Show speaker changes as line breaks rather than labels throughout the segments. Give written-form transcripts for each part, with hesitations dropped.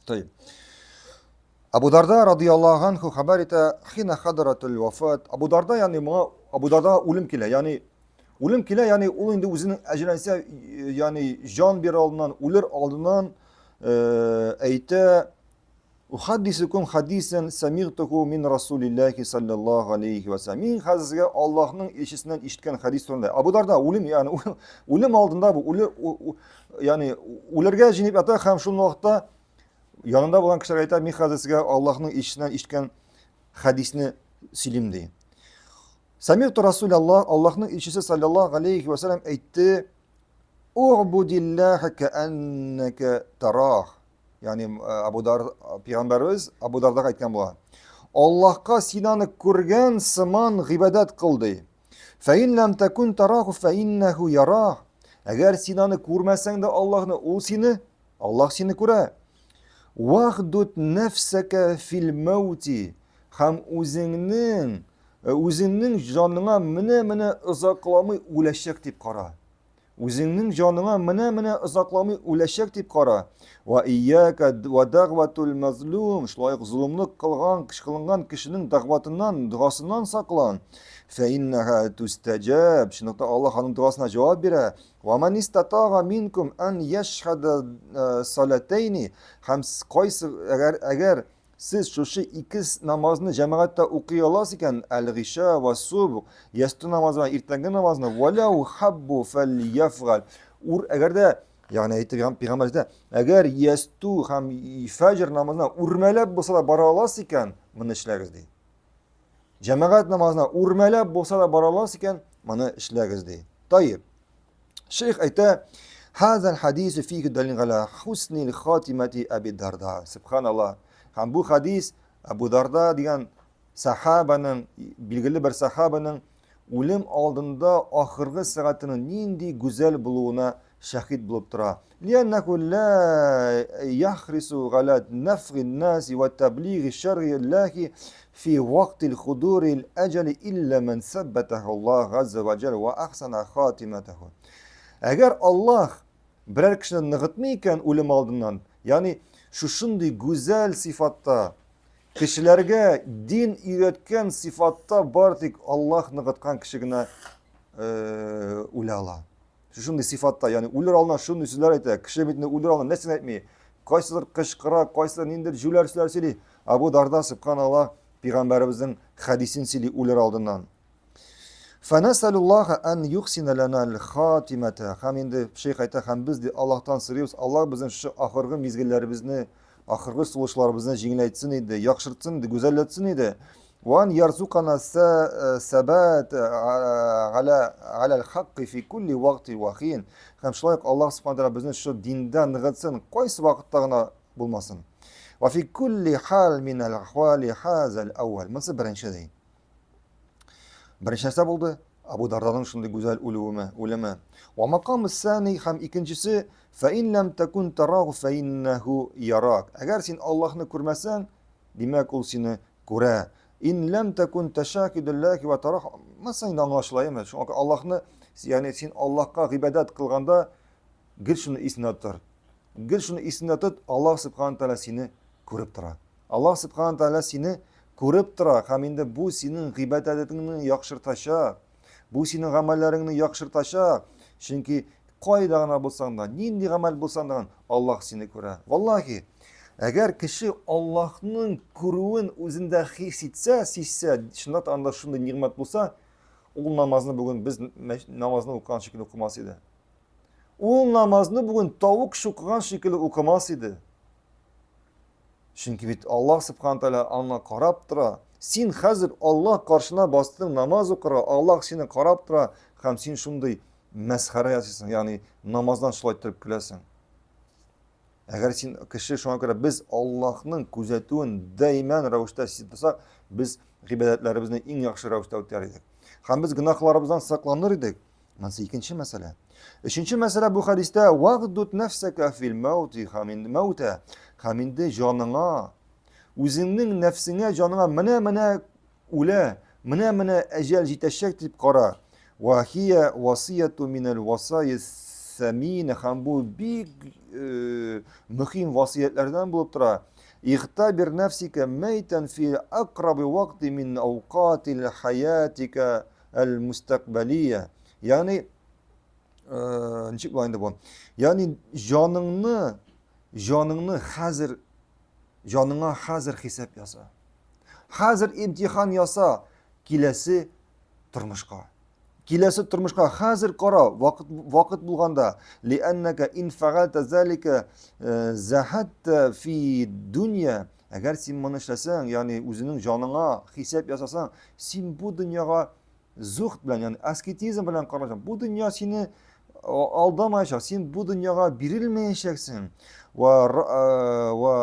Тәйб. Абу Дарда радияллаһу анху хәбәр итә, хина хадратул вафат. Абу Дарда, ягъни моңа Абу Дарда үлем килә, ягъни үлем килә, ягъни ул инде үзенең әҗәленсә, ягъни җан бирер алдыннан, үлер алдыннан әйтә, Ухаддисукум хадисен самигтуху мин Расулиллахи саллаллаху алейхи ва саллям. Мин хәзер сезгә Аллаһның илчесеннән ишеткән хадис турында. Абу Дарда үлем, ягъни үлем алдында бу үле, ягъни үлергә җиңеп ята һәм шул вакытта янында булган кешеләргә әйтә, мин хәзер сезгә Аллаһның илчесеннән ишеткән хадисне сөйлим ди. Самигту Расулаллах, Аллаһның илчесе саллаллаху алейхи ва саллям әйтте, Угбудиллаха кааннака тарах. Ягъни Абу Дар пәйгамбәребез Абу Дардага әйткән була. Аллаһка син аны күргән сыман гыйбадәт кыл ди. Фәин ләм такун тараху фәиннәһу ярах. Әгәр син аны күрмәсәң дә Аллаһны, ул сине, Аллаһ сине күрә. Вахдут нәфсәкә фил мәүти. Һәм үзеңнең үзеңнең җаныңа менә-менә озакламый үләчәк дип кара. Үзеңнең җаныңа менә-менә озакламый үләчәк дип кара. Ва ияка ва дагватул мазлум, шулай ук золымлык кылган, кылынган кешенең дагватыннан, догасыннан саклан. Фә иннаха тустаҗаб, чынлыкта Аллаһ аның догасына җавап бирә. Ва ман истатага минкум ан яшһада э, салатайни, һәм кайсы әгәр әгәр Сез шушы ике намазны җәмәгатьтә укый аласыз икән, әл-гыйша ва субх, ястү намазы белән иртәнге намазны, валяу хаббу фәльяфгаль. Ур, әгәр дә, ягъни әйтте пәйгамбәр әйтә, әгәр ястү һәм фәҗр намазына үрмәләп булса да бара аласыз икән, моны эшләгез ди. Җәмәгать намазына үрмәләп булса да бара аласыз икән, моны эшләгез ди. Таиб. Шейх әйтә, Хазал хадису фихи далил гала хуснил хатимати Аби Дарда. Субханаллах. Һәм бу хадис Абу Дарда дигән сахабаның, билгеле бер сахабаның үлем алдында ахыргы сәгатенең нинди гүзәл булуына шәһид булып тора. Лианнаху ла яхрису гала нафгы наси ва таблигы шәргы Аллахи фи вактил худурил әҗәли илля ман сәббәтәһу Аллаһ газза ва җәл ва ахсана хатимәтәһу. Әгәр Аллаһ берәр кешене ныгытмый икән үлем алдыннан, ягъни шушындый гүзәл сыйфатта, кешеләргә дин өйрәткән сыйфатта бар тик Аллаһ ныгыткан кеше генә үлә ала. Шушындый сыйфатта, ягъни үлер алдыннан шундый сүзләр әйтә. Кеше бит инде үлер алдыннан нәрсә әйтми. Кайсыдыр кычкыра, кайсыдыр ниндидер җүләр сүзләр сөйли. Абу Дарда субханаллаһ пәйгамбәребезнең хәдисен сөйли үлер алдыннан. Фәнәсәлуллаһа ан юхсина лана аль-хатимата. Һәм инде шейх әйтә, һәм без ди Аллаһтан сорыйбыз, Аллаһ безнең шушы ахыргы мизгелләребезне, ахыргы сулышларыбызны җиңеләйтсен иде, яхшыртсын иде, гүзәлләтсен иде. Ван ярзукана сәбат аля аля хакки фи кулли вакти ва хин. Һәм шулай ук Аллаһ субхана тәгалә безне шушы диндә ныгытсын, кайсы вакытта гына булмасын. Ва фи кулли хал мин аль-ахвали хазал әүвәл. Монысы беренче ди. Беренче нәрсә булды? Абу Дарданың шундый гүзәл үлүеме, үлеме. Ва макам сани һәм икенчесе фа ин лам такун тараху фа иннаху ярак. Әгәр син Аллаһны күрмәсәң, димәк ул сине күрә. Ин лам такун ташакидуллахи ва тарах. Мәсәлән, инде аңлашыла, әйме? Шуңа Аллаһны, ягъни син Аллаһка гыйбадәт кылганда гел шуны исеңдә тор. Гел шуны исеңдә тот, Аллаһ субхана тәгалә сине күреп тора. Аллаһ субхана тәгалә сине күреп тора һәм инде бу синең гыйбадәтеңне яхшыртачак. Бу синең гамәлләреңне яхшыртачак. Чөнки кайда гына булсаң да, нинди гамәл булсаң да, Аллаһ сине күрә. Валлахи, әгәр кеше Аллаһның күрүен үзендә хис итсә, сизсә, чынлап та анда шундый нигъмәт булса, ул намазны бүген без намазны укыган шикелле укымас иде. Ул намазны бүген тавык чукыган шикелле укымас иде. Чөнки бит Аллаһ субхана тәгалә аңа карап тора. Син хәзер Аллаһ каршына бастың намаз укырга, Аллаһ сине карап тора һәм син шундый мәсхәрә ясыйсың, ягъни намаздан шулай итеп көләсең. Әгәр син кеше шуңа күрә без Аллаһның күзәтүен даимән рәвештә сизеп торсак, без гыйбадәтләребезне иң яхшы рәвештә үтәр идек. Һәм без гөнаһларыбыздан сакланыр идек. Монысы икенче мәсьәлә. Өченче мәсьәлә бу хәдистә вагдут нәфсәкә фил мәүти һәм инде мәүтә һәм инде җаныңа үзеңнең нәфсеңә җаныңа менә-менә үлә, менә-менә әҗәл җитәчәк дип кара. Вахия васияту минәл васайи Әс-сәмина һәм бу бик э, мөһим васыятьләрдән булып тора. Ихтабир нәфсика мәйтән фи акраби вакти мин аукатил хаятика әл-мустакбалия. Ягъни э, ничек була инде бу? Ягъни җаныңны җаныңны хәзер җаныңа хәзер хисап яса. Хәзер имтихан яса киләсе тормышка. Киләсе тормышка хәзер кара, вакыт, вакыт булганда, лианнака ин фәгалта залика э, захатта фи дөнья, әгәр син моны эшләсәң, ягъни үзеңнең җаныңа хисап ясасаң, син бу дөньяга зухд белән, ягъни аскетизм белән карасаң, бу дөнья сине алдамаячак, син бу дөньяга бирелмәячәксең. Ва э, ва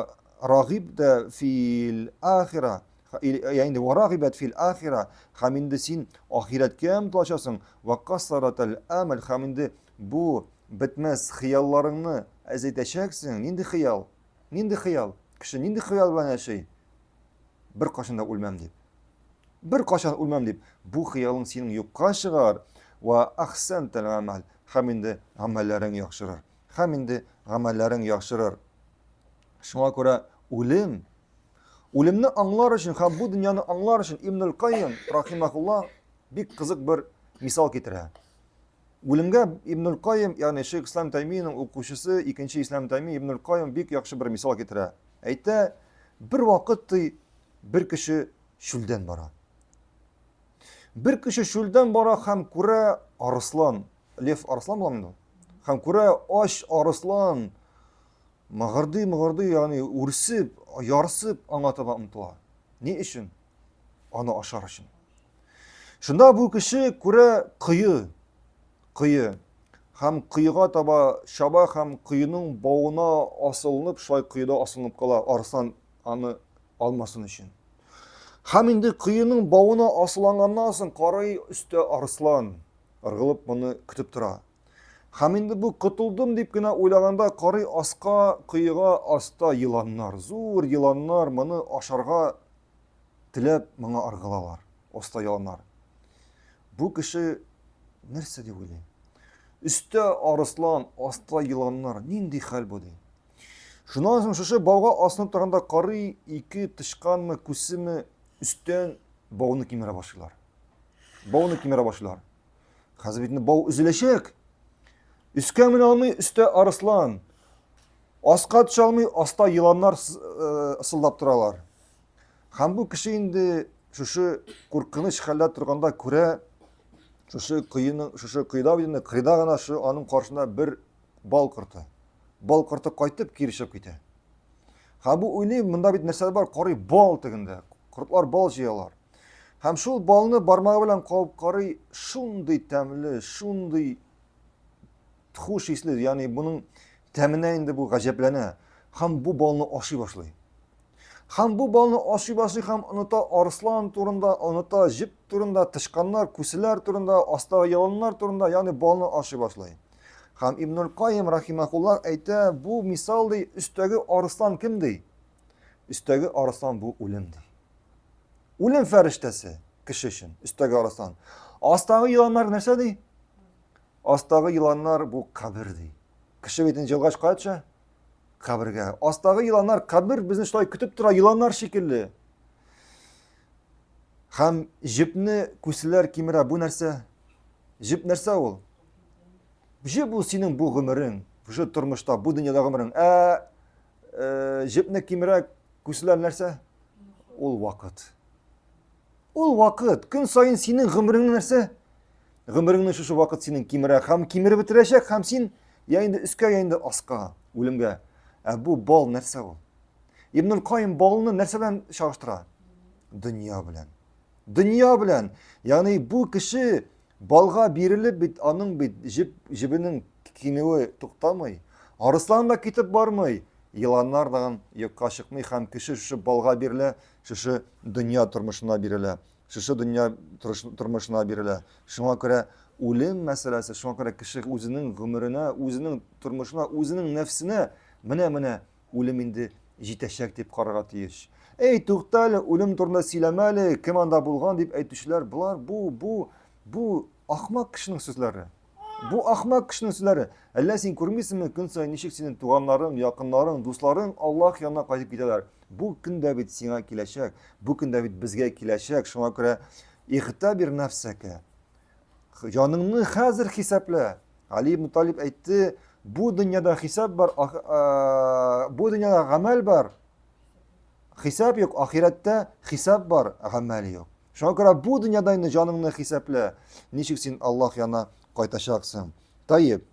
рагибта фил ахира Ягъни варагибат фил ахира, һәм инде син ахирәткә омтылачасың, ва касаратал амал, һәм инде бу бетмәс хыялларыңны әзәйтәчәксең. Нинди хыял? Нинди хыял? Кеше нинди хыял белән яши? Бер кашан да үлмәм дип. Бер кашан үлмәм дип. Бу хыялың синең юкка чыгар. Ва ахсантал амал, һәм инде гамәлләрең яхшырыр. Һәм инде гамәлләрең яхшырыр. Шуңа күрә үлем Үлемне аңлар өчен һәм бу дөньяны аңлар өчен Ибнул Кайим рахимахулла бик кызык бер мисал китерә. Үлемгә Ибнул Кайим, ягъни Шейх Ислам Тайминың укучысы, икенче Ислам Тайми Ибнул Кайим бик яхшы бер мисал китерә. Әйтә, бер вакыт ди, бер кеше чүлдән бара. Бер кеше чүлдән бара һәм күрә арыслан, лев арыслан буламы инде? Һәм күрә ач арыслан Мыгырдый, мыгырдый, ягъни үрсеп, ярсып аңа таба омтыла. Ни өчен? Аны ашар өчен. Шунда бу кеше күрә кое, кое. Һәм коега таба чаба һәм коеның бавына асылынып, шулай коеда асылынып кала, арыслан аны алмасын өчен. Һәм инде коеның бавына асыланганнан соң карый өстә арыслан ыргылып моны көтеп тора. Һәм инде бу котылдым дип кенә уйлаганда карый аска, коега аста еланнар, зур еланнар моны ашарга теләп моңа ыргылалар. Аста еланнар. Бу кеше нәрсә дип уйлый? Өстә арыслан, аста еланнар. Нинди хәл бу ди? Шуннан соң шушы бауга асылынып торганда карый ике тычканмы, күсеме өстән бауны кимерә башлыйлар. Бауны кимерә башлыйлар. Хәзер бит бау өзеләчәк. Өскә менә алмый, өстә арыслан. Аска төшә алмый, аста еланнар э, ысылдап торалар. Һәм бу кеше инде шушы куркыныч хәлдә торганда күрә, шушы коеның, шушы коеда бит инде, кыйда гына шу аның каршында бер бал корты. Бал корты кайтып кире чыгып китә. Һәм бу уйлый, монда бит нәрсә бар, карый бал тегендә. Кортлар бал җыялар. Һәм шул балны бармагы белән кабып карый, шундый тәмле, шундый хуш исле, ягъни буның тәменә инде бу гаҗәпләнә. Һәм бу балны ашый башлый. Һәм бу балны ашый башлый һәм оныта арыслан турында, оныта җеп турында, тычканнар, күселәр турында, астагы еланнар турында, ягъни балны ашый башлый. Һәм Ибнул Кайим рахимахуллах әйтә, бу мисал ди, өстәге арыслан кем ди? Өстәге арыслан бу үлем ди. Үлем фәрештәсе кеше өчен өстәге арыслан. Астагы еланнар нәрсә ди? Астагы еланнар бу кабер ди. Кеше бит инде җылгач кая төшә? Кабергә. Астагы еланнар кабер безне шулай көтеп тора, еланнар шикелле. Һәм җепне күселәр кимерә. Бу нәрсә? Җеп нәрсә ул? Җеп ул синең бу гомерең, шушы тормышта, бу дөньяда гомерең. Ә э, җепне кимерә күселәр нәрсә? Ул вакыт. Ул вакыт. Көн саен синең гомереңне нәрсә? Гомереңне шушы вакыт синең кимерә һәм кимереп бетерәчәк һәм син я инде өскә, я инде аска, үлемгә. Ә бу бал нәрсә ул? Ибнул Кайым балны нәрсә белән чагыштыра? Дөнья белән. Дөнья белән. Ягъни бу кеше Балга бирелеп бит аның бит җеп җебенең кимүе туктамый. Арыслан да китеп бармый, еланнар да юкка чыкмый һәм кеше шушы балга бирелә, шушы дөнья тормышына бирелә. Шушы дөнья тормышына бирелә. Шуңа күрә үлем мәсьәләсе, шуңа күрә кеше үзенең гомеренә, үзенең тормышына, үзенең нәфсенә менә-менә үлем инде җитәчәк дип карарга тиеш. Эй, тукта әле, үлем турында сөйләмә әле, кем анда булган дип әйтүчеләр, болар бу, бу, бу ахмак кешенең сүзләре. Бу ахмак кешенең сүзләре. Әллә син күрмисеңме, көн саен ничек синең туганнарың, якыннарың, дусларың Аллаһ янына кайтып китәләр. Бу көн дә бит сиңа киләчәк, бу көн дә бит безгә киләчәк. Шуңа күрә ихтабир нәфсәкә. Җаныңны хәзер хисаплә. Али ибн Талиб әйтте, бу дөньяда хисап бар, бу дөньяда гамәл бар. Хисап юк, ахирәттә хисап бар, гамәл юк. Шуңа күрә бу дөньяда инде җаныңны хисаплә. Ничек син Аллаһ янына кайтачаксың? Таиб.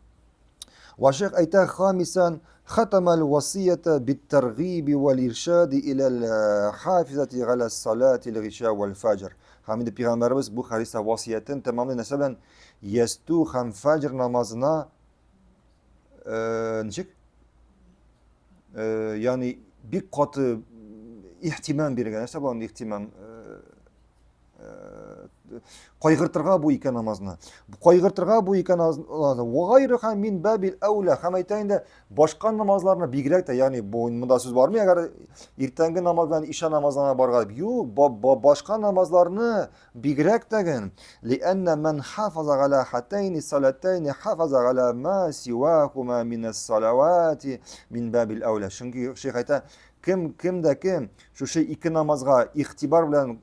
Ва шейх әйтә хамисан хатамал васията биттаргиби вал иршади иләл хафизати галя салати гиша вал фаҗр. Һәм инде пәйгамбәребез бу хәдистә васиятен тәмамлый нәрсә белән? Ясту һәм фаҗр намазына э, ничек? Э, ягъни бик каты ихтимам биргән. Нәрсә була ихтимам? Э, кайгыртырга бу ике намазны. Кайгыртырга бу ике намазны. Вагайруха мин бабил әүлә. Һәм әйтә инде башка намазларны бигрәк тә, ягъни бу монда сүз бармый, әгәр иртәнге намаз белән иша намазына барга дип. Юк, башка намазларны бигрәк тәген. Лиәннә ман хафаза галя хатайни салатайни хафаза галя ма сивахума минас салавати мин бабил әүлә. Чөнки шейх әйтә, Кем, кем дә кем шушы ике намазга игътибар белән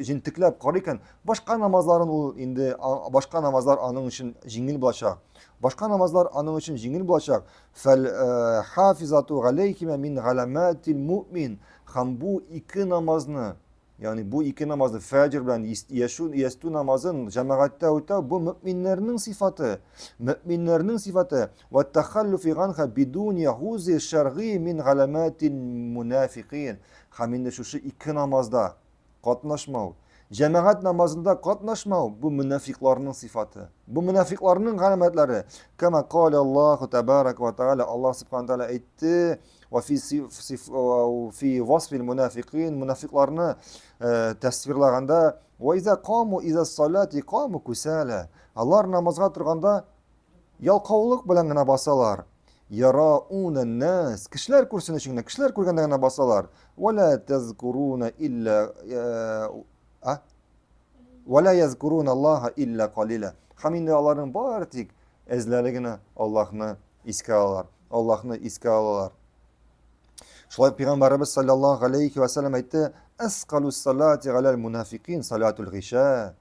җентекләп карый икән, башка намазларын ул инде башка намазлар аның өчен җиңел булачак. Башка намазлар аның өчен җиңел булачак. Фәл э, хафизату галәйхима мин галаматил муъмин. Һәм бу ике намазны Ягъни бу ике намазны фәҗр белән яшү, ястү намазын җәмәгатьтә үтәү бу мөминнәрнең сыйфаты. Мөминнәрнең сыйфаты. Ва тахаллуфи ганха бидуни гузи шәргый мин галаматил мунафикин. Һәм инде шушы ике намазда катнашмау, җәмәгать намазында катнашмау бу мөнафикларның сыйфаты. Бу мөнафикларның галәмәтләре. Кама каля Аллаһу табарак ва тааля Аллаһ субхана тааля әйтте, Ва фи фи васфил мунафикин мунафикларны э, тәсвирлаганда ва иза каму иза салати каму кусала. Алар намазга торганда ялкаулык белән генә басалар. Ярауна нас. Кешеләр күрсен өчен генә, кешеләр күргәндә генә басалар. Ва ла тазкуруна илля э, а? Ва ла язкуруна Аллаһа илля калила. Һәм инде аларның бары тик эзләре генә Аллаһны искә алалар. Аллаһны искә алалар. Шулай пәйгамбәребез саллаллаһу алейхи ва саллям әйтте: "Асқалу салати галал мунафикин салатул гиша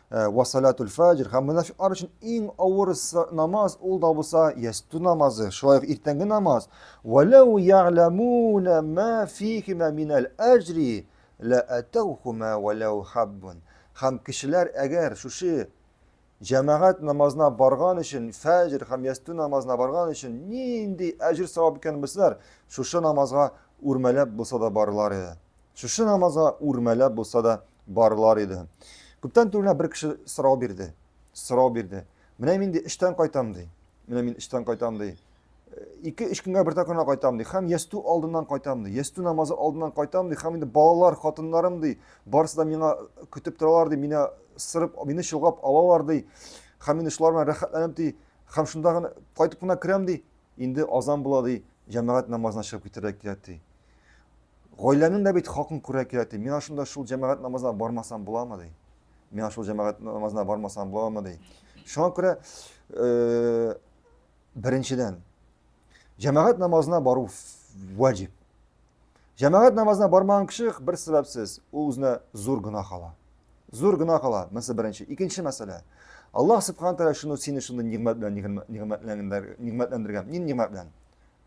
э, ва салатул фаҗр." Һәм мунафиклар өчен иң авыр намаз ул да булса ястү намазы, шулай ук иртәнге намаз. Валау я'ламуна ма фихима минал аҗри ла атаухума валау хаббун. Һәм кешеләр әгәр шушы Җәмәгать намазына барган өчен, фәҗр һәм ястү намазына барган өчен нинди әҗер савап икәнен белсәләр, шушы намазга үрмәләп булса да барырлар иде. Шушы намазга үрмәләп булса да барырлар иде. Күптән түгел бер кеше сорау бирде. Сорау бирде. Менә мин ди эштән кайтам ди. Менә мин эштән кайтам ди. Ике-өч көнгә бер тапкыр кайтам ди. Һәм ястү алдыннан кайтам ди. Ястү намазы алдыннан кайтам ди. Һәм инде балалар, хатыннарым ди, барысы да миңа көтеп торалар ди, мине сырып, мине чолгап алалар ди. Һәм инде шулар белән рәхәтләнеп ди. Һәм шунда гына кайтып кына керәм ди. Инде азан була ди, җәмәгать намазына чыгып китәргә кирәк ди. Гаиләнең дә бит хакын күрә кирәк ди. Миңа шунда шул җәмәгать намазына бармасам буламы ди. Миңа шул җәмәгать намазына бармасам буламы ди. Шуңа күрә э, Беренчедән, җәмәгать намазына бару ваҗиб. Җәмәгать намазына бармаган кеше бер сәбәпсез, ул үзенә зур гөнаһ ала. Зур гөнаһ ала. Мәсәлә беренче. Икенче мәсьәлә. Аллаһ субхана тәгалә шуны сине шундый нигъмәт белән нигъмәтләндергән. Нинди нигъмәт белән?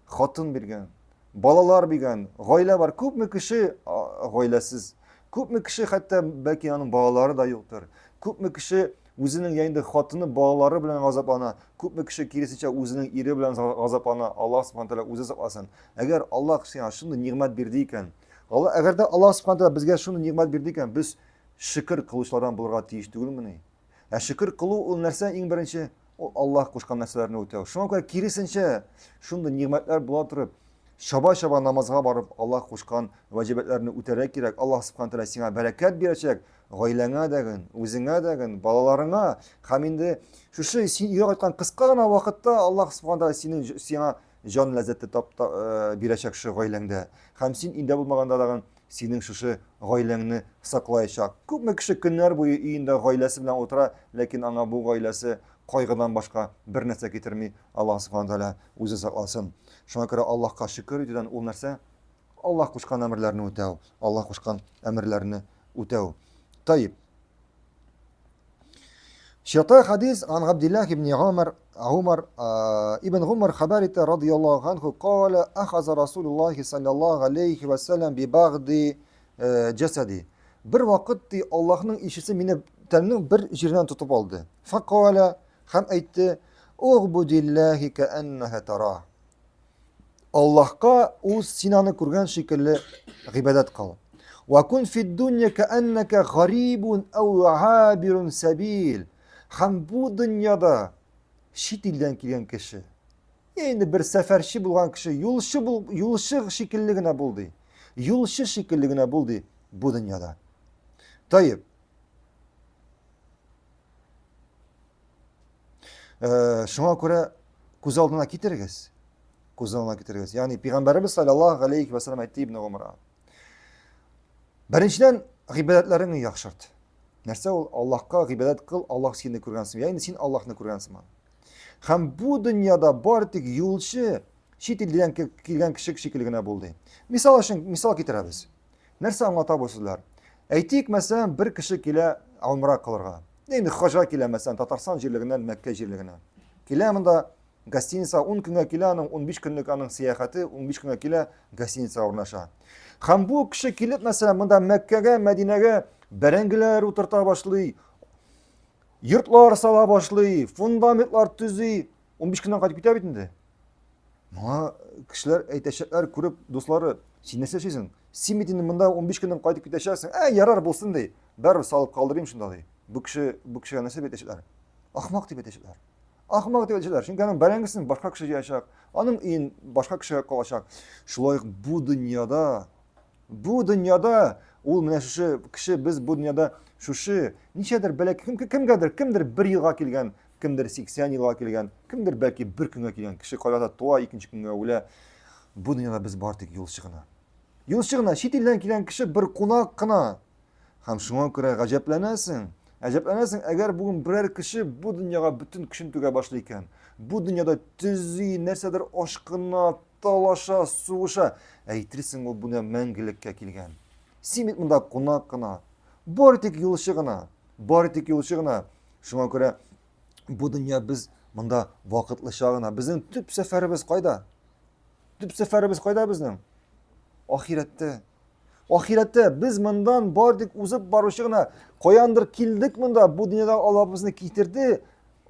Хатын биргән, балалар биргән, гаилә бар. Күпме кеше гаиләсез? Күпме кеше хәтта бәлки аның балалары да юктыр. Күпме кеше үзенең я инде хатыны балалары белән газаплана, күпме кеше киресенчә үзенең ире белән газаплана. Аллаһ субхана тәгалә үзе сакласын. Әгәр Аллаһ сиңа шундый нигъмәт бирде икән, Алла әгәр дә Аллаһ субхана тәгалә безгә шундый нигъмәт бирде икән, без шөкер кылучылардан булырга тиеш түгелмени? Ә шөкер кылу ул нәрсә иң беренче? Ул Аллаһ кушкан нәрсәләрне үтәү. Шуңа күрә киресенчә, шундый нигъмәтләр була торып, чаба-чаба намазга барып, Аллаһ кушкан ваҗибәтләрне үтәргә кирәк. Аллаһ субхана тәгалә сиңа бәрәкәт бирәчәк, гаиләңә дәген, үзеңә дәген, балаларыңа һәм инде шушы син өйгә кайткан кыска гына вакытта Аллаһ субхана тәгалә синең сиңа җан ләззәте тап, та, э, бирәчәк шушы гаиләңдә. Һәм син өйдә булмаганда дагын синең шушы гаиләңне саклаячак. Күпме кеше көннәр буе өендә гаиләсе белән утыра, ләкин аңа бу гаиләсе кайгыдан башка бер нәрсә китерми. Аллаһ субхана тәгалә үзе сакласын. Шуңа күрә Аллаһка шөкер итүдән ул нәрсә? Аллаһ кушкан әмерләрне үтәү, Аллаһ кушкан әмерләрне үтәү. Таиб. Чиратта хадис ан Габдиллах ибн Гумар, Гумар ибн Гумар хәбәр итә радияллаһу анху кала ахаза Расулуллахи саллаллаһу алейхи ва саллям би багди җәсәди. Бер вакыт ди Аллаһның илчесе мине тәннең бер җиреннән тотып алды. Факала һәм әйтте: "Угбудиллахи кааннаха тара." Аллаһка ул син аны күргән шикелле гыйбадәт кыл. Ва кун фид дунья кааннака гарибун ау абирун сабил. Һәм бу дөньяда чит илдән килгән кеше, инде бер сәфәрче булган кеше, юлчы бул, юлчы шикелле генә бул ди. Юлчы шикелле генә бул ди бу дөньяда. Таеп. Э, шуңа күрә күз алдына китерегез. Күз алдына китерегез. Ягъни пәйгамбәребез саллаллаһу алейхи ва саллям әйтте Ибн Умарга. Беренчедән, гыйбадәтләреңне яхшырт. Нәрсә ул? Аллаһка гыйбадәт кыл, Аллаһ сине күргән сыман. Ягъни син Аллаһны күргән сыман. Һәм бу дөньяда бар тик юлчы, чит илдән килгән кеше шикелле генә булды. Мисал өчен мисал китерәбез. Нәрсә аңлата бу сүзләр? Әйтик, мәсәлән, бер кеше килә умра кылырга. Инде хаҗга килә, мәсәлән, Татарстан җирлегеннән Мәккә җирлегенә. Килә монда гостиница 10 көнгә килә, аның 15 көнлек аның сәяхәте, 15 көнгә килә, гостиницага урнаша. Һәм бу кеше килеп, мәсәлән, монда Мәккәгә, Мәдинәгә бәрәңгеләр утырта башлый, йортлар сала башлый, фундаментлар төзи. 15 көннән кайтып китә бит инде. Моңа кешеләр әйтәчәкләр, күреп, дуслары, син нәрсә эшлисең? Син бит инде монда 15 көннән кайтып китәчәксең. Ә, ярар булсын ди. Бәрбер салып калдырыйм шунда ди. Бу кеше, бу кешегә нәрсә дип әйтәчәкләр? Ахмак дип әйтәчәкләр. Ахмак дип әйтәчәкләр. Чөнки аның бәрәңгесен башка кеше җыячак, аның өен башка кешегә калачак. Шулай ук бу дөньяда Бу дөньяда ул менә шушы кеше без бу дөньяда шушы ничәдер бәләкәй кем, кемгәдер кемдер бер елга килгән, кемдер 80 елга килгән, кемдер бәлки бер көнгә килгән кеше кайда туа, икенче көнгә үлә. Бу дөньяда без бар тик юлчы гына. Юлчы гына, чит илдән килгән кеше бер кунак кына. Һәм шуңа күрә гаҗәпләнәсең. Гаҗәпләнәсең, әгәр бүген берәр кеше бу дөньяга бөтен көчен түгә башлый икән, бу дөньяда төзи, нәрсәдер ашкына, талаша, сугыша. Әйтерсең, ул бу мәңгелеккә килгән. Син бит монда кунак кына. Бары тик юлчы гына. Бары тик юлчы гына. Шуңа күрә бу дөнья без монда вакытлыча гына. Безнең төп сәфәребез кайда? Төп сәфәребез кайда безнең? Ахирәттә. Ахирәттә без мондан бар тик узып баручы гына. Каяндыр килдек монда, бу дөньяда Аллаһ безне китерде.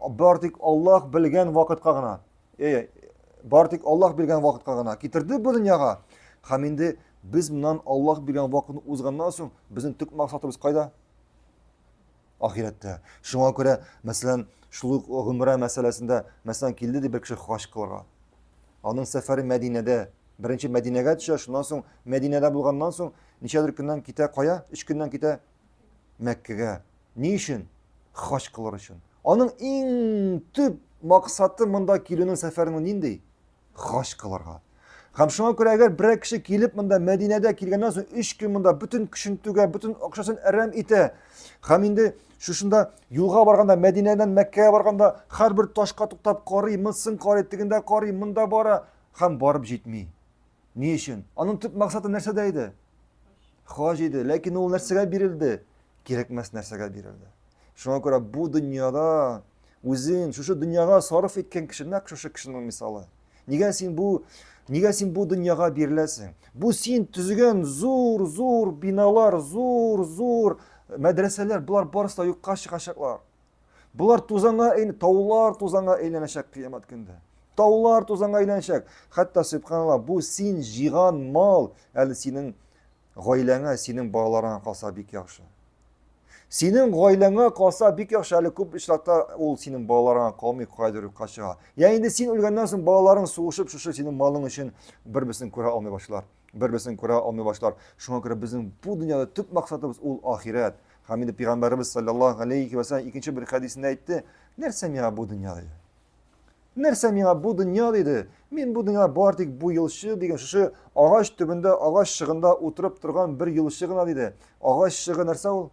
Бар тик Аллаһ белгән вакытка гына. Э, бар тик Аллаһ биргән вакытка гына китерде бу дөньяга. Һәм инде без моннан Аллаһ биргән вакытны узганнан соң, безнең төп максатыбыз кайда? Ахирәттә. Шуңа күрә, мәсәлән, шул ук гомрә мәсьәләсендә, мәсәлән, килде ди бер кеше хаҗ кылырга. Аның сәфәре Мәдинәдә. Беренче Мәдинәгә төшә, шуннан соң Мәдинәдә булганнан соң ничәдер көннән китә кая? Өч көннән китә Мәккәгә. Ни өчен? Хаҗ кылыр өчен. Аның иң төп максаты монда килүнең сәфәренең нинди? Хаҗ кылырга. Һәм шуңа күрә әгәр берәр кеше килеп монда Мәдинәдә килгәннән соң өч көн монда бөтен көчен түгә, бөтен акчасын әрәм итә. Һәм инде шушында юлга барганда Мәдинәдән Мәккәгә барганда һәрбер ташка туктап карый, монысын карый, тегендә карый, монда бара һәм барып җитми. Ни өчен? Аның төп максаты нәрсәдә иде? Хаҗ иде. Ләкин ул нәрсәгә бирелде? Кирәкмәс нәрсәгә бирелде. Шуңа күрә бу дөньяда үзен шушы дөньяга сарыф иткән кеше нәкъ шушы кешенең мисалы. Нигә син бу нигә син бу дөньяга биреләсең? Бу син төзегән зур-зур биналар, зур-зур мәдрәсәләр, болар барысы да юкка чыгачаклар. Болар тузанга әйлән, таулар тузанга әйләнәчәк кыямәт көндә. Таулар тузанга әйләнәчәк. Хәтта субханалла, бу син җыйган мал әле синең гаиләңә, синең балаларыңа калса бик яхшы. Синең гаиләңә калса бик яхшы, әле күп очракта ул синең балаларыңа калмый, кайдыр юкка чыга. Я инде син үлгәннән соң балаларың сугышып шушы синең малың өчен бер-берсен күрә алмый башлар. Бер-берсен күрә алмый башлар. Шуңа күрә безнең бу дөньяда төп максатыбыз ул ахирәт. Һәм инде пәйгамбәребез саллаллаһу алейхи ва саллям икенче бер хәдисендә әйтте, нәрсә миңа бу дөнья диде. Нәрсә миңа бу дөнья диде. Мин бу дөньяда бар тик бу юлчы дигән шушы агач төбендә, агач чыгында утырып торган бер юлчы гына диде. Агач чыгы нәрсә ул?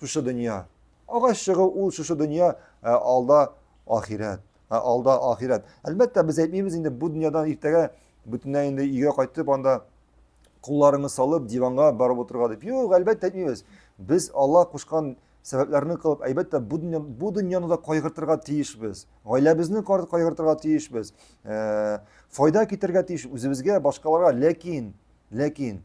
Шушы дөнья. Агач чыгы ул шушы дөнья, ә алда Ахирәт. Ә алда ахирәт. Әлбәттә, без әйтмибез инде бу дөньядан иртәгә бөтенләй инде өйгә кайтып анда кулларыңны салып диванга барып утырырга дип. Юк, әлбәттә әйтмибез. Без Аллаһ кушкан сәбәпләрне кылып, әлбәттә, бу дөнья, бу дөньяны да кайгыртырга тиешбез. Гаиләбезне кайгыртырга тиешбез. Э, файда китерергә тиеш үзебезгә, башкаларга. Ләкин, ләкин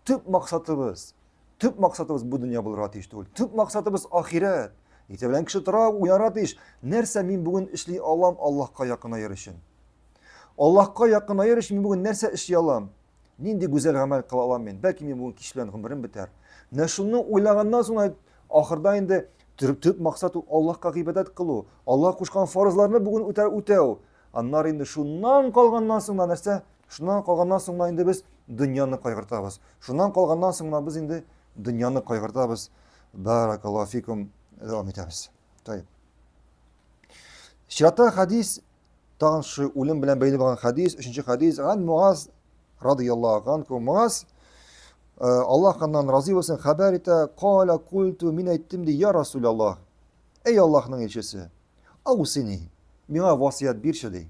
төп максатыбыз, төп максатыбыз бу дөнья булырга тиеш түгел. Төп максатыбыз ахирәт. Иртә белән кеше тора, уйларга тиеш. Нәрсә мин бүген эшли алам Аллаһка якынаер өчен? Аллаһка якынаер өчен мин бүген нәрсә эшли алам? Нинди гүзәл гамәл кыла алам мин? Бәлки мин бүген кич белән гомерем бетәр. Менә шуны уйлаганнан соң ахырда инде төп максат ул Аллаһка гыйбадәт кылу, Аллаһ кушкан фарызларны бүген үтәр үтәү. Аннары инде шуннан калганнан соң да нәрсә? Шуннан калганнан соң да инде без дөньяны кайгыртабыз. Шуннан калганнан соң да без инде дөньяны кайгыртабыз. Баракаллаһу фикум. Дәвам итәбез. Тайып. Чиратта хадис Тагын шу үлем белән бәйле булган хадис, өченче хадис, Ан Муаз радияллаһу анху Муаз э, Аллаһ аннан разый булсын, хәбәр итә, кала культу, мин әйттем ди, я Расулаллаһ, эй Аллаһның илчесе, аусини, миңа васыять бирче ди.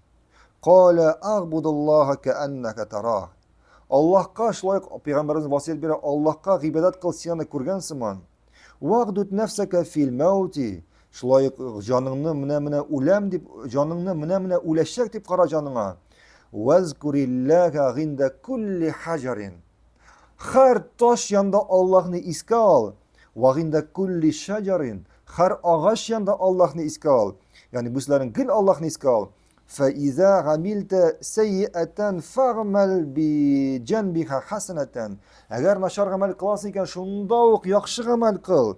Кала агбудуллаһа кәәннәкә тарах. Аллаһка шулай ук пәйгамбәребез васыять бирә, Аллаһка гыйбадәт кыл, син аны күргән сыман. Вагдуд нәфсәкә фил мәүти. Шулай ук җаныңны менә-менә үләм дип, җаныңны менә-менә үләчәк дип кара җаныңа. Вазкуриллаһа гинда кулли хаҗарин. Һәр таш янда Аллаһны искә ал. Ва гинда кулли шаҗарин. Һәр агач янда Аллаһны искә ал. Ягъни бу сүзләрен гел Аллаһны искә ал. Фәизә гамилтә сәйиәтән фәгъмәл би җәнбиха хәсәнәтән. Әгәр начар гамәл кыласың икән, шунда ук яхшы гамәл кыл.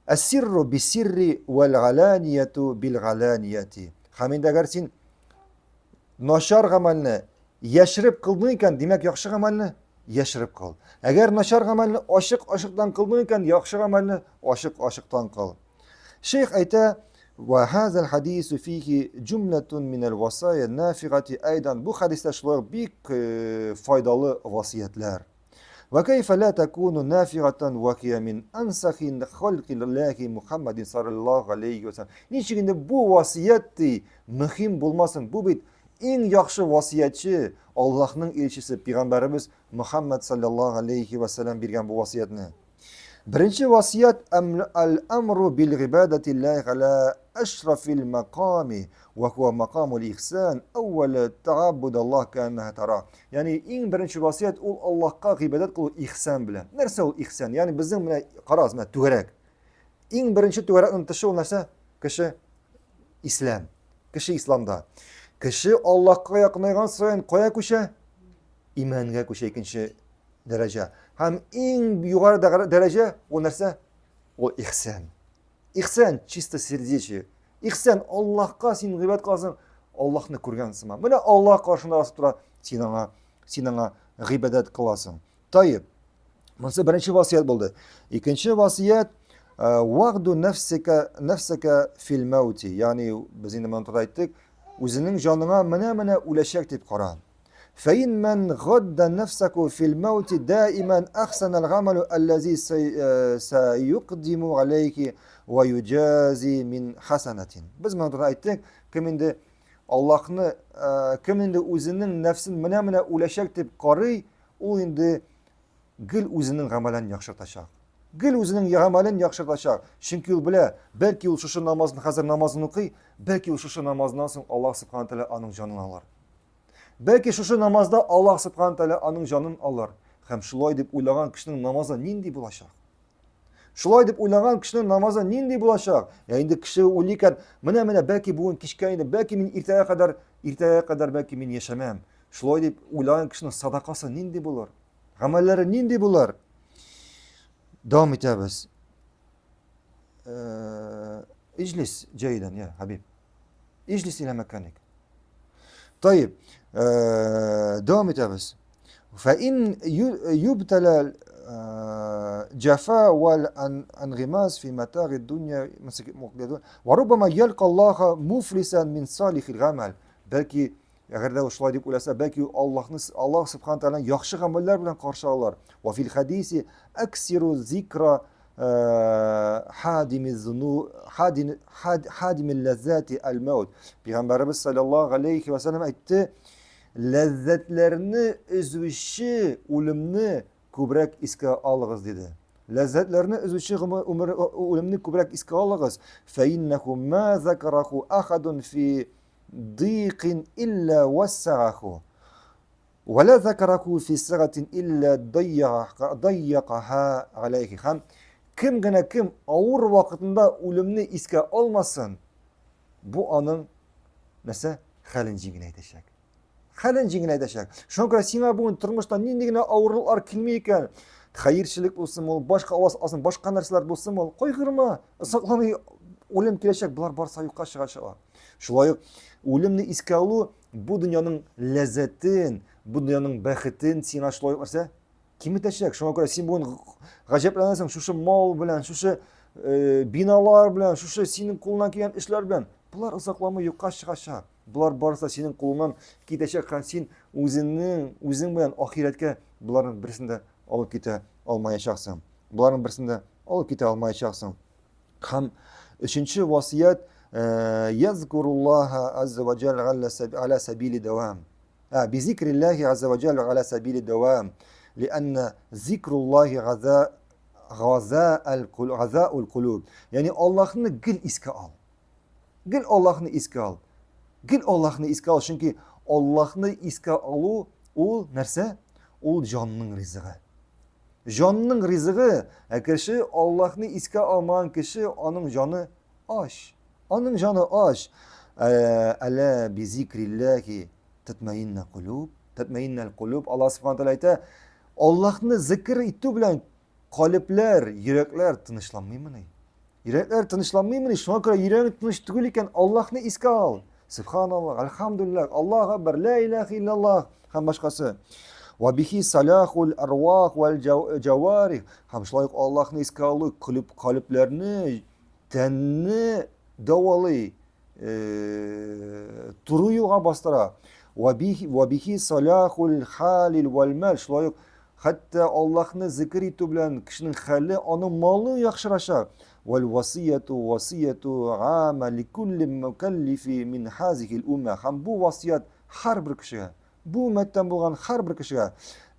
Әссирру бисирри вәл галанияту бил галанияти. Һәм инде әгәр син начар гамәлне яшереп кылдың икән, димәк яхшы гамәлне яшереп кыл. Әгәр начар гамәлне ачык-ачыктан кылдың икән, яхшы гамәлне ачык-ачыктан кыл. Шейх әйтә, Ва хазал хадису фихи җумлатун минәл васая нафигати айдан. Бу хадистә шулай ук бик э, файдалы васыятьләр. Ва кайфа ла такуну нафигатан ва хия мин ансахи халкиллахи Мухаммадин саллаллаху алейхи ва саллям. Ничек инде бу васыять ди, мөһим булмасын? Бу бит иң яхшы васыятьче Аллаһның илчесе пәйгамбәребез Мухаммад саллаллаху алейхи ва саллям биргән бу васыятьне. Беренче васыять әл-амру бил гыйбадати ллаһи аля ашрафил маками ва хуа макамул ихсан әүвәле тааббуд Аллаһ кәәннәһә тара. Ягъни иң беренче васыять ул Аллаһка гыйбадәт кылу ихсан белән. Нәрсә ул ихсан? Ягъни безнең менә карагыз, менә түгәрәк. Иң беренче түгәрәкнең тышы ул нәрсә? Кеше ислам. Кеше исламда. Кеше Аллаһка якынайган саен кая күчә? Иманга күчә икенче дәрәҗә. Һәм иң югары дәрәҗә ул нәрсә? Ул ихсан. Ихсан чисто сердечие. Ихсан Аллаһка син гыйбадәт кыласың, Аллаһны күргән сыман. Менә Аллаһ каршында басып тора, син аңа, син аңа гыйбадәт кыласың. Таеп. Монысы беренче васыять булды. Икенче васыять э, вагду нәфсәкә нәфсәкә фил мәүти. Ягъни без инде моны турында әйттек. Үзенең җаныңа менә-менә үләчәк дип кара. Фәин мән гадда нәфсәкү фил мәүти даиман әхсәнәл гамәлү әлләзи сәюкдиму галәйхи ва юҗази мин хәсәнәтин. Без моны турында әйттек, кем инде Аллаһны, кем инде үзенең нәфсен менә-менә үләчәк дип карый, ул инде гел үзенең гамәлен яхшыртачак. Гел үзенең гамәлен яхшыртачак. Чөнки ул белә, бәлки ул шушы намазны хәзер намазын укый, бәлки ул шушы намаздан соң Аллаһ субхана тәгалә аның җанын алыр. Бәлки шушы намазда Аллаһ субхана тәгалә аның җанын алыр. Һәм шулай дип уйлаган кешенең намазы нинди булачак? Шулай дип уйлаган кешенең намазы нинди булачак? Я инде кеше уйлый икән, менә менә бәлки бүген кичкә инде, бәлки мин иртәгә кадәр, иртәгә кадәр бәлки мин яшәмәм. Шулай дип уйлаган кешенең садакасы нинди булыр? Гамәлләре нинди булыр? Дәвам итәбез. Э, иҗлис җәйдән, я, Хабиб. Иҗлис илә мәканик. Таиб, э, дәвам итәбез. Фәин юбтәлә җәфа вәл ангимас фи матагы дөнья ва рубама ялка Аллаха муфлисан мин салихил гамәл. Бәлки әгәр дә шулай дип уйласа, бәлки Аллаһны Аллаһ субхана тәгалә яхшы гамәлләр белән каршы алыр. Ва фил хадиси аксиру зикра. Хадими хадими ләззәти әл-мәүт. Пәйгамбәребез саллаллаһу алейхи ва саллям әйтте, ләззәтләрне өзүче үлемне күбрәк искә алыгыз диде. Ләззәтләрне өзүче үлемне күбрәк искә алыгыз. Фәиннәху ма закараху ахадун фи дыйкин илля вассагаху. Вәлә закараху фи сагатин илля дайякаха алейхи. Һәм кем генә кем авыр вакытында үлемне искә алмасын, бу аның нәрсә хәлен җиңеләйтәчәк. Хәлен җиңеләйтәчәк. Шуңа күрә сиңа бүген тормышта нинди генә авырлыклар килми икән, хәерчелек булсын ул, башка аваз алсын, башка нәрсәләр булсын ул, кайгырма, озакламый үлем киләчәк, болар барысы юкка чыгачак. Шулай ук үлемне искә алу бу дөньяның ләззәтен, бу дөньяның бәхетен сиңа шулай ук нәрсә киметәчәк. Шуңа күрә син бүген гаҗәпләнәсең шушы мал белән, шушы э, биналар белән, шушы синең кулыңнан килгән эшләр белән. Болар озакламый юкка чыгачак. Болар барысы синең кулыңнан китәчәк һәм син үзеңнең үзең белән ахирәткә боларның берсен дә алып китә алмаячаксың. Боларның берсен дә алып китә алмаячаксың. Һәм өченче васыять э, язкуруллаһа азза ва җалл аля сабили дәвам. А, бизикриллахи азза ва җалл аля сабили дәвам. Лианна зикруллахи газа газа аль кулуб. Ягъни Аллаһны гел искә ал. Гел Аллаһны искә ал. Гел Аллаһны искә ал, чөнки Аллаһны искә алу ул нәрсә? Ул җанның ризыгы. Җанның ризыгы, ә кеше Аллаһны искә алмаган кеше, аның җаны ач. Аның җаны ач. Әлә бизикрилләхи татмаинна кулуб, татмаинна кулуб. Аллаһ субхана тәгалә әйтә, Аллаһны зикр итү белән калебләр, йөрәкләр тынычланмыймыни? Йөрәкләр тынычланмыймыни? Шуңа күрә йөрәгең тыныч түгел икән, Аллаһны искә ал. Субханаллах, альхамдулиллах, Аллаһу акбар, ла илаһа иллаллах һәм башкасы. Ва бихи салахул арвах вал җаварих. Һәм шулай ук Аллаһны искә алу калеб калебләрне, тәнне дәвалый, э, туры юлга бастыра. Ва бихи салахул халил вал мал. Шулай ук Хәтта Аллаһны зикер итү белән кешенең хәле, аның малы яхшырачак. Вәл васияту васияту ама ликулли мукаллифи мин хазихил умма. Һәм бу васият һәрбер кешегә, бу өммәттән булган һәрбер кешегә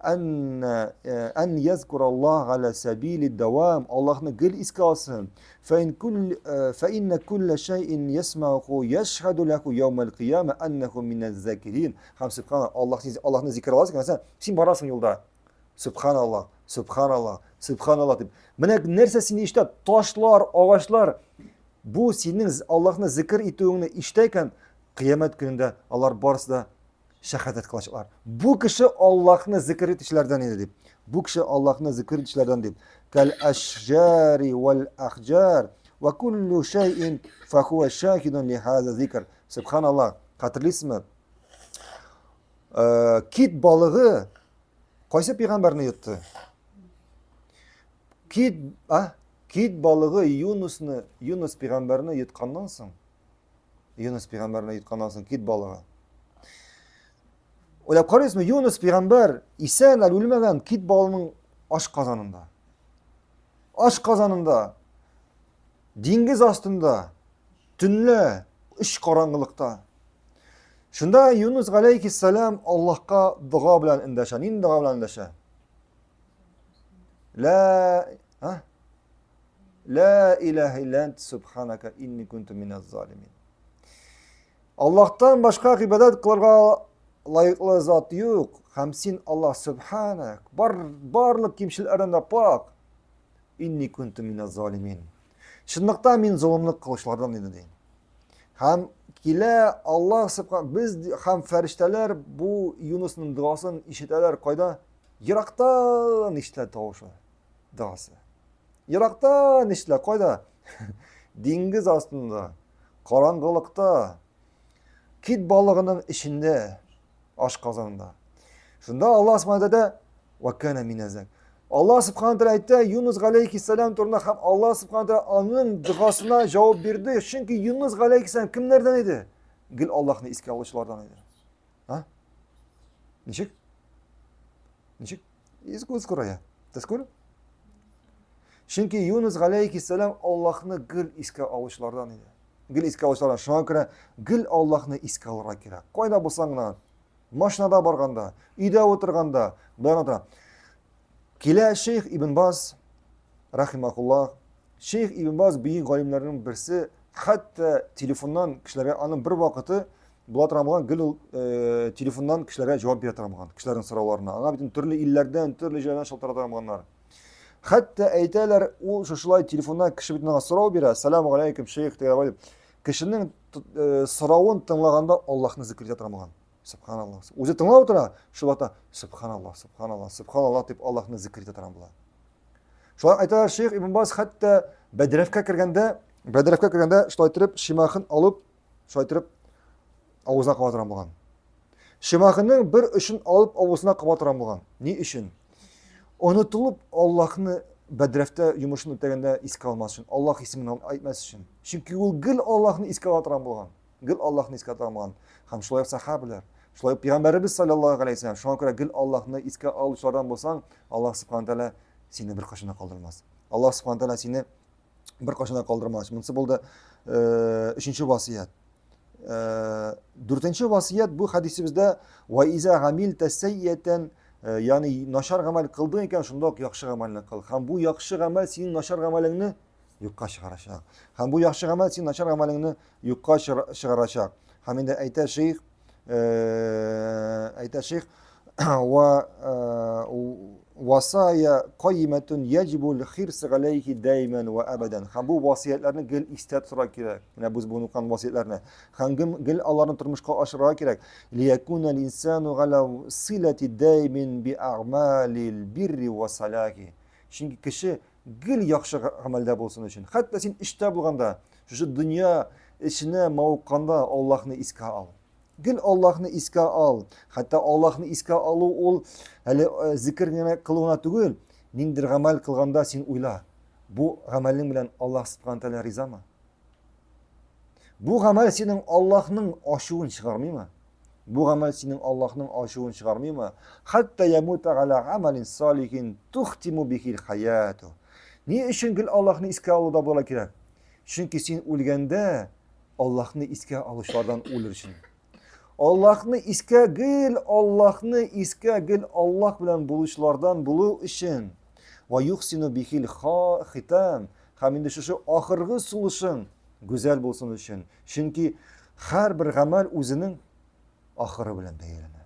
ән э, ән язкур Аллаһ аля сабили дәвам, Аллаһны гел искә алсын. Фәин кулл э, фәиннә куллә шәйин ясмауху яшһаду лаху яумал кыяма аннаху миназ закирин. Һәм субханаллах, Аллаһ Аллаһны зикр аласың, мәсәлән, син барасың юлда. Субханаллах, субханаллах, субханаллах дип. Менә нәрсә сине ишетә? Ташлар, агачлар. Бу синең Аллаһны зикр итүеңне ишетә икән, кыямәт көнендә алар барысы да шәһадәт кылачаклар. Бу кеше Аллаһны зикр итүчеләрдән иде дип. Бу кеше Аллаһны зикр итүчеләрдән дип. Кәл ашҗари вал ахҗар ва куллу шәйин фахуа шахидун ли хаза зикр. Субханаллах. Хәтерлисезме? Э, кит балыгы кайсы пәйгамбәрне йотты? Кит, а? Кит балыгы Юнусны, Юнус пәйгамбәрне йотканнан соң, Юнус пәйгамбәрне йотканнан соң кит балыгы. Уйлап карыйсызмы, Юнус пәйгамбәр исән әле үлмәгән кит балының аш казанында. Аш казанында, диңгез астында, төнлә, өч караңгылыкта. Шунда Юнус галәйһиссәлам Аллаһка дога белән эндәшә. Нинди дога белән эндәшә? Ла, а? Ла илаһа илля ант субханака инни кунту миназ залимин. Аллаһтан башка гыйбадәт кылырга лаеклы зат юк. Һәм син Аллаһ субханак, бар барлык кимчелекләрдән дә пак. Инни кунту миназ залимин. Чынлыкта мин золымлык кылучылардан иде ди. Һәм килә Аллаһ субхан без һәм фәрештәләр бу Юнусның догасын ишетәләр кайда? Ерактан ишетелә тавышы, догасы. Ерактан ишетелә кайда? Диңгез астында, караңгылыкта, кит балыгының эчендә, ашказанында. Шунда Аллаһ субхана тәгалә ва кана миназак. Аллаһ субхана тәгалә әйтә Юнус галәйһиссәлам турында һәм Аллаһ субхана тәгалә аның догасына җавап бирде. Чөнки Юнус галәйһиссәлам кемнәрдән иде? Гел Аллаһны искә алучылардан иде. А? Ничек? Ничек? Иску скоро я. Ты скоро? Чөнки Юнус галәйһиссәлам Аллаһны гел искә алучылардан иде. Гел искә алучылардан. Шуңа күрә гел Аллаһны искә алырга кирәк. Кайда булсаң да, машинада барганда, өйдә утырганда, болар утыра. Килә шейх Ибн Баз, рахимахуллах, шейх Ибн Баз бөек галимнәрнең берсе, хәтта телефоннан кешеләргә аның бер вакыты була торган булган, гел ул э, телефоннан кешеләргә җавап бирә торган булган, кешеләрнең сорауларына. Аңа бөтен төрле илләрдән, төрле җирләрдән шалтырата торган булганнар. Хәтта әйтәләр, ул шушылай телефоннан кеше бит аңа сорау бирә, сәлам алейкум, шейх дигән дип. Кешенең э, соравын тыңлаганда Аллаһны зикр итә торган булган. Субханаллах. Үзе тыңлап утыра, шул вакытта субханаллах, субханаллах, субханаллах дип Аллаһны зикр итә торган була. Шулай әйтәләр, шейх Ибн Баз хәтта бәдрәфкә кергәндә, бәдрәфкә кергәндә шулай итеп шимахын алып, шулай итеп авызына каба торган булган. Шимахының бер очын алып авызына каба торган булган. Ни өчен? Онытылып Аллаһны бәдрәфтә йомышын үтәгәндә искә алмас өчен, Аллаһ исемен әйтмәс өчен. Чөнки ул гел Аллаһны искә ала торган булган. Гел Аллаһны искә ала торган булган. Һәм шулай ук сахабалар, шулай ук пәйгамбәребез саллаллаһу алейһи вәсәлләм. Шуңа күрә гел Аллаһны искә алучылардан булсаң, Аллаһ субхана тәгалә сине беркайчан да калдырмас. Аллаһ субхана тәгалә сине беркайчан да калдырмас. Монысы булды э, өченче васыять. Э, дүртенче васыять бу хәдисебездә ва иза гамилта сайятан э, ягъни начар гамәл кылдың икән, шунда ук яхшы гамәлне кыл. Һәм бу яхшы гамәл синең начар гамәлеңне юкка чыгарачак. Һәм бу яхшы гамәл синең начар гамәлеңне юкка чыгарачак. Һәм инде әйтә шейх, э, әйтә шейх, ва васая кайматун яҗибу хирс галәйхи дайман ва абадан. Һәм бу васыятьләрне гел истә тотарга кирәк. Менә без бүген укыган васыятьләрне. Һәм гел аларны тормышка ашырырга кирәк. Лиякуна инсану галя силати даймин би a'малил бирри ва салахи. Чөнки кеше гел яхшы гамәлдә булсын өчен. Хәтта син эштә булганда, шушы дөнья эшенә мавыкканда Аллаһны искә ал. Гел Аллаһны искә ал. Хәтта Аллаһны искә алу ул әле э, зикер генә кылу гына түгел, ниндидер гамәл кылганда син уйла. Бу гамәлең белән Аллаһ субхана тәгалә ризамы? Бу гамәл синең Аллаһның ачуын чыгармыймы? Бу гамәл синең Аллаһның ачуын чыгармыймы? Хәтта ямута галя амалин салихин тухтиму бихил хаяту. Ни өчен гел Аллаһны искә алуда була кирәк? Чөнки син үлгәндә Аллаһны искә алучылардан үлер өчен. Аллаһны искә гел, Аллаһны искә гел Аллаһ белән булучылардан булу өчен. Ва юхсину бихил хитам. Һәм инде шушы ахыргы сулышың гүзәл булсын өчен. Чөнки һәрбер гамәл үзенең ахыры белән бәяләнә.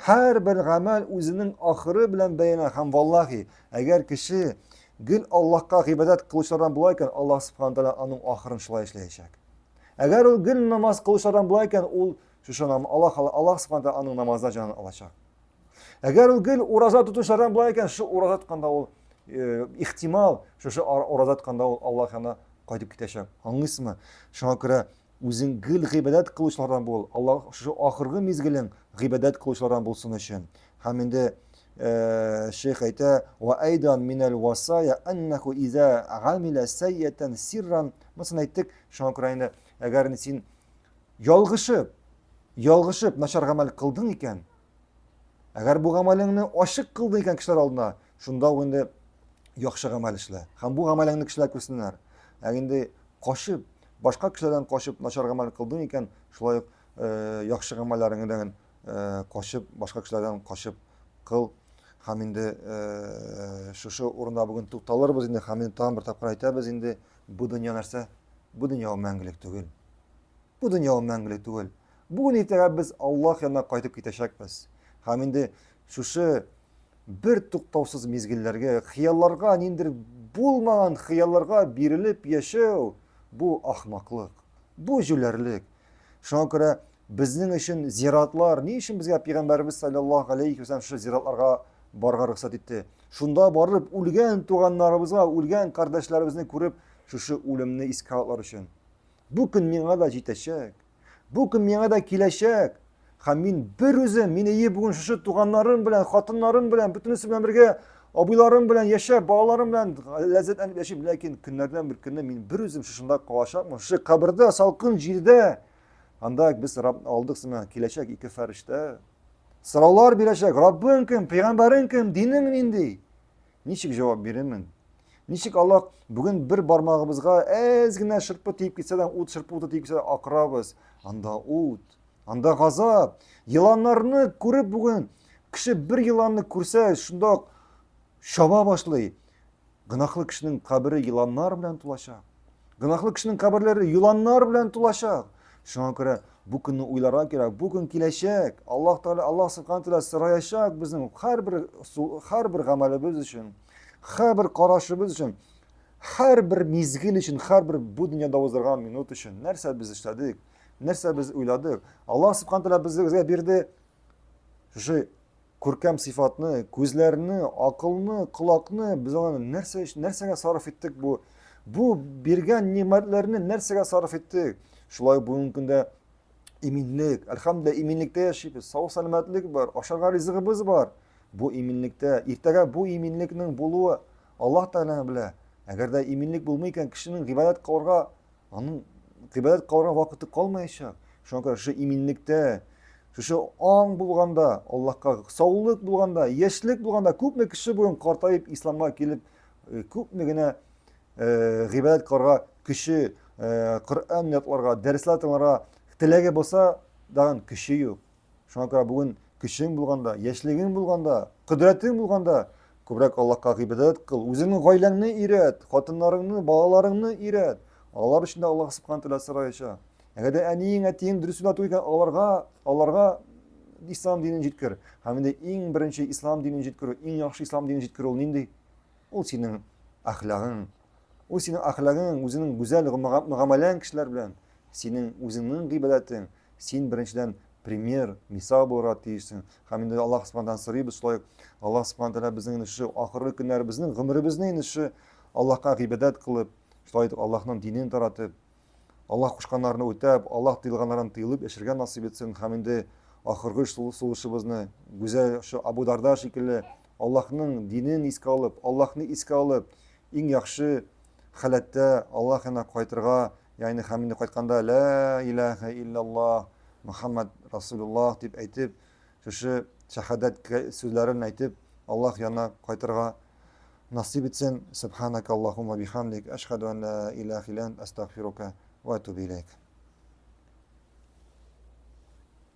Һәрбер гамәл үзенең ахыры белән бәяләнә һәм валлахи, әгәр кеше гел Аллаһка гыйбадәт кылучылардан була икән, Аллаһ субхана тәгалә аның ахырын шулай эшләячәк. Әгәр ул гел намаз кылучылардан була икән, ул шушы Аллаһ Аллаһ субхана тәгалә аның намазда җанын алачак. Әгәр ул гел ураза тотучылардан була икән, шул ураза тотканда ул э, ихтимал, шушы ураза тотканда ул Аллаһ янына кайтып китәчәк. Аңлыйсызмы? Шуңа күрә Үзең гел гыйбадәт кылучылардан бул. Аллаһ шушы ахыргы мизгелең гыйбадәт кылучылардан булсын өчен. Һәм инде э, шейх әйтә, "Ва айдан минәл васая аннаху иза гамила сайятан сирран". Монысын әйттек. Шуңа күрә инде әгәр инде син ялгышып, ялгышып начар гамәл кылдың икән, Әгәр бу гамәлеңне ачык кылдың икән кешеләр алдында, шунда ук инде яхшы гамәл эшлә. Һәм бу гамәлеңне кешеләр күрсеннәр. Ә инде качып, башка кешеләрдән качып начар гамәл кылдың икән, шулай ук э, яхшы гамәлләреңдән э, качып, башка кешеләрдән качып кыл. Һәм инде э, шушы урында бүген тукталырбыз инде, һәм инде тагын бер тапкыр әйтәбез инде, бу дөнья нәрсә? Бу дөнья ул мәңгелек түгел. Бу дөнья ул мәңгелек түгел. Бүген иртәгә без Аллаһ янына кайтып китәчәкбез. Һәм инде шушы бер туктаусыз мизгелләргә, хыялларга, ниндер булмаган хыялларга бирелеп яшәү бу ахмаклык, бу җүләрлек. Шуңа күрә безнең өчен зиратлар, ни өчен безгә пәйгамбәребез саллаллаһу алейхи вәсәлләм шушы зиратларга барырга рөхсәт итте? Шунда барып үлгән туганнарыбызга, үлгән кардәшләребезне күреп, шушы үлемне искә алыр өчен. Бу көн миңа да җитәчәк. Бу көн миңа да киләчәк. Һәм мин бер үзем, мин ие бүген шушы туганнарым белән, хатыннарым белән, бөтенесе белән бергә, абыйларым белән яшәп, балаларым белән ләззәтләнеп яшим. Ләкин көннәрдән бер көнне мин бер үзем шушында калачакмын. Шушы кабердә, салкын җирдә. Анда без алдык сиңа киләчәк ике фәрештә. Сораулар бирәчәк. Раббың кем, пәйгамбәрең кем, динең нинди? Ничек җавап бирермен? Ничек Аллаһ бүген бер бармагыбызга әз генә шырпы тиеп китсә дә, ут шырпы уты тиеп китсә дә акырабыз. Анда ут, анда газап. Еланнарны күреп бүген кеше бер еланны күрсә, шунда ук чаба башлый. Гөнаһлы кешенең кабере еланнар белән тулачак. Гөнаһлы кешенең каберләре еланнар белән тулачак. Шуңа күрә бу көнне уйларга кирәк. Бу көн киләчәк. Аллаһ Тәгалә, Аллаһ Субхану Тәгалә сораячак безнең һәрбер һәрбер гамәлебез өчен, һәрбер карашыбыз өчен, һәрбер мизгел өчен, һәрбер бу дөньяда уздырган минут өчен нәрсә без эшләдек, нәрсә без уйладык. Аллаһ Субхану Тәгалә безгә бирде шушы күркәм сыйфатны, күзләрне, акылны, колакны без аларны нәрсә өчен, нәрсәгә сарыф иттек бу? Бу биргән нимәтләрне нәрсәгә сарыф иттек? Шулай бүгенге көндә иминлек, әлхәмдүлилләһ, иминлектә яшибез, сау сәламәтлек бар, ашарга ризыгыбыз бар. Бу иминлектә, иртәгә бу иминлекнең булуы Аллаһ Тәгалә белә. Әгәр дә иминлек булмый икән, кешенең гыйбадәт кылырга Аның гыйбадәт кылырга вакыты калмаячак. Шуңа күрә шушы иминлектә, шушы аң булганда, Аллаһка саулык булганда, яшьлек булганда күпме кеше бүген картаеп исламга килеп, э, күпме генә э, гыйбадәт кылырга көче, э, Коръән ятларга, дәресләр тыңларга теләге булса, тагын көче юк. Шуңа күрә бүген көчең булганда, яшьлегең булганда, кодрәтең булганда, күбрәк Аллаһка гыйбадәт кыл, үзеңнең гаиләңне өйрәт, хатыннарыңны, балаларыңны өйрәт. Алар өчен дә Аллаһ субхана тәгалә сораячак. Әгәр дә әниең, әтиең дөрес юлда түгел икән, аларга, аларга ислам динен җиткер. Һәм инде иң беренче ислам динен җиткерү, иң яхшы ислам динен җиткерү ул нинди? Ул синең әхлагың. Ул синең әхлагың, үзеңнең гүзәл мөгамәләң кешеләр белән, синең үзеңнең гыйбадәтең, Син беренчедән пример, мисал булырга тиешсең. Һәм инде Аллаһ Субханаһу сорыйбыз шулай Аллаһ Субханаһу тәгалә безнең инде шушы ахыргы көннәребезнең, гомеребезне инде шушы Аллаһка гыйбадәт кылып, шулай итеп Аллаһның динен таратып, Аллаһ кушканнарны үтәп, Аллаһ тыелганнардан тыелып яшәргә насыйп итсен һәм инде ахыргы сулышыбызны гүзәл шушы Абу Дарда шикелле Аллаһның динен искә алып, Аллаһны искә алып, иң яхшы халәттә Аллаһ янына кайтырга Ягъни һәм инде кайтканда лә илаһә илляллаһ Мөхәммәд Расулуллаһ дип әйтеп, шушы шәһадәт сүзләрен әйтеп, Аллаһ янына кайтырга насыйп итсен. Субханакаллаһумма бихамдик, әшһәду ан ла илаһа илля ант, астагфирука ва атубу иләйк.